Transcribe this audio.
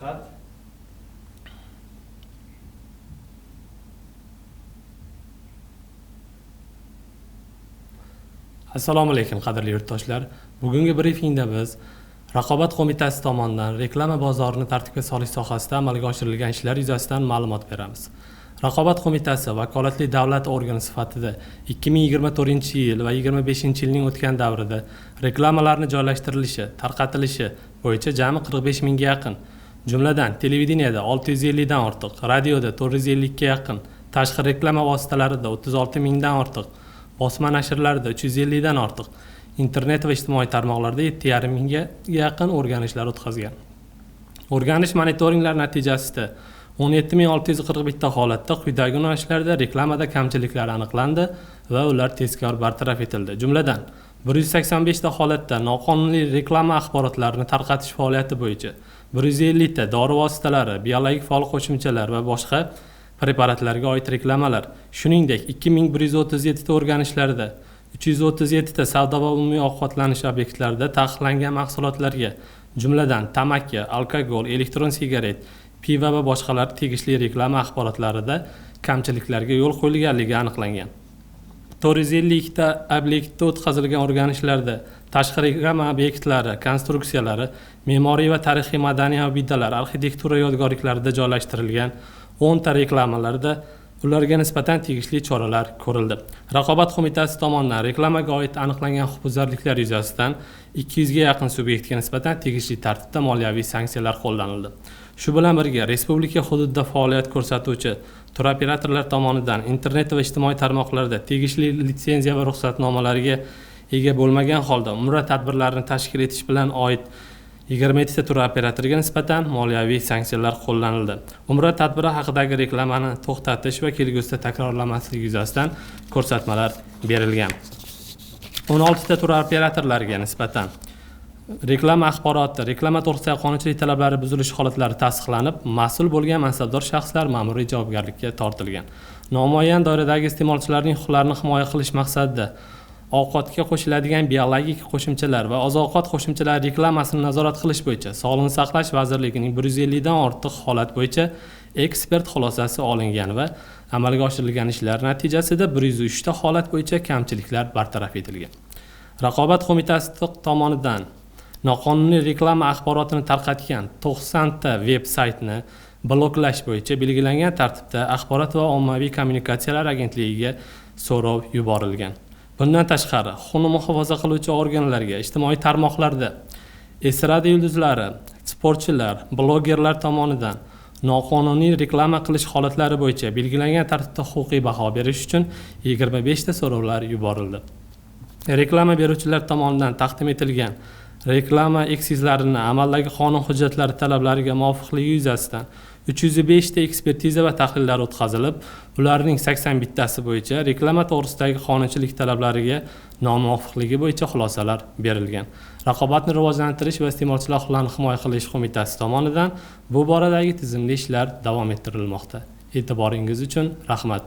Kat. Assalomu alaykum, qadrli yurtdoshlar. Bugungi brifingda biz Raqobat qo'mitasi tomonidan reklama bozorini tartibga solish sohasida amalga oshirilgan ishlar yuzasidan ma'lumot beramiz. Raqobat qo'mitasi vakolatli davlat organi sifatida 2024-yil va 25-yilning o'tgan davrida reklamalarni joylashtirilishi, tarqatilishi bo'yicha jami 45 mingga yaqin, jumladan televideniyada 650 dan ortiq, radioda 452 ga yaqin, tashqi reklama vositalarida 36 mingdan ortiq, bosma nashrlarida 350 dan ortiq, internet va ijtimoiy tarmoqlarda 7,5 mingga yaqin o'rganishlar o'tkazgan. O'rganish monitoringlar natijasida 17 641 ta holatda quyidagi yo'nalishlarda reklamada kamchiliklar aniqlandi va ular tezkor bartaraf etildi. Jumladan, 185 ta holatda noqonuniy reklama axborotlarini tarqatish faoliyati bo'yicha, 150 ta dori vositalari, biologik faol qo'shimchalar va boshqa preparatlarga oid reklamalar, shuningdek 2137 ta o'rganishlarda 337 ta savdo va umumiy ovqatlanish obyektlarida taqiqlangan mahsulotlarga, jumladan tamaki, alkogol, elektron sigaret, pivo va boshqalar tegishli reklama axborotlarida kamchiliklarga yo'l qo'yilganligi aniqlangan. 452 ta obyektda o'tkazilgan o'rganishlarda tashqi reklama obyektlari, konstruksiyalari, me'moriy va tarixiy madaniy obidalar, arxitektura yodgorliklarida joylashtirilgan 10 ta reklamalarda ularga nisbatan tegishli choralar ko'rildi. Raqobat qo'mitasi tomonidan reklamaga oid aniqlangan huquqbuzarliklar yuzasidan 200 ga yaqin subyektga nisbatan tegishli tartibda moliyaviy sanksiyalar qo'llanildi. Shu bilan birga respublika hududida faoliyat ko'rsatuvchi turoperatorlar tomonidan internet va ijtimoiy tarmoqlarda tegishli litsenziya va ruxsatnomalarga ega bo'lmagan holda umra tadbirlarini tashkil etish bilan oid 27 ta turoperatorga nisbatan moliyaviy sanksiyalar qo'llanildi. Umra tadbiri haqidagi reklamani to'xtatish va kelgusida takrorlamaslik yuzasidan ko'rsatmalar berilgan. 16 ta turoperatorlarga nisbatan reklama axboroti, reklama to'g'risidagi qonunchilik talablari buzilishi holatlari tasdiqlanib, mas'ul bo'lgan mansabdor shaxslar ma'muriy javobgarlikka tortilgan. Nomuayyan doiradagi iste'molchilarning huquqlarini himoya qilish maqsadida ovqatga qo'shiladigan biologik qo'shimchalar va oziq-ovqat qo'shimchalari reklamasini nazorat qilish bo'yicha Sog'liqni saqlash vazirligining 150 dan ortiq holat bo'yicha ekspert xulosasi olingan va amalga oshirilgan ishlar natijasida 103 ta holat bo'yicha kamchiliklar bartaraf etilgan. Raqobat qo'mitasi tomonidan noqonuniy reklama axborotini tarqatgan 90 ta veb saytni bloklash bo'yicha belgilangan tartibda Axborot va ommaviy kommunikatsiyalar agentligiga so'rov yuborilgan. Bundan tashqari, huquqni muhofaza qiluvchi organlarga ijtimoiy tarmoqlarda estrada yulduzlari, sportchilar, blogerlar tomonidan noqonuniy reklama qilish holatlari bo'yicha belgilangan tartibda huquqiy baho berish uchun 25 ta so'rovlar yuborildi. Reklama beruvchilar tomonidan taqdim etilgan reklama eksizlarini amaldagi qonun hujjatlari talablariga muvofiqligi yuzasidan 305 ta ekspertiza va tahlillar o'tkazilib, ularning 81 tasi bo'yicha reklama to'g'risidagi qonunchilik talablariga nomuvofiqligi bo'yicha xulosalar berilgan. Raqobatni rivojlantirish va iste'molchilar huquqlarini himoya qilish qo'mitasi tomonidan bu boradagi tizimli ishlar davom ettirilmoqda. E'tiboringiz uchun rahmat.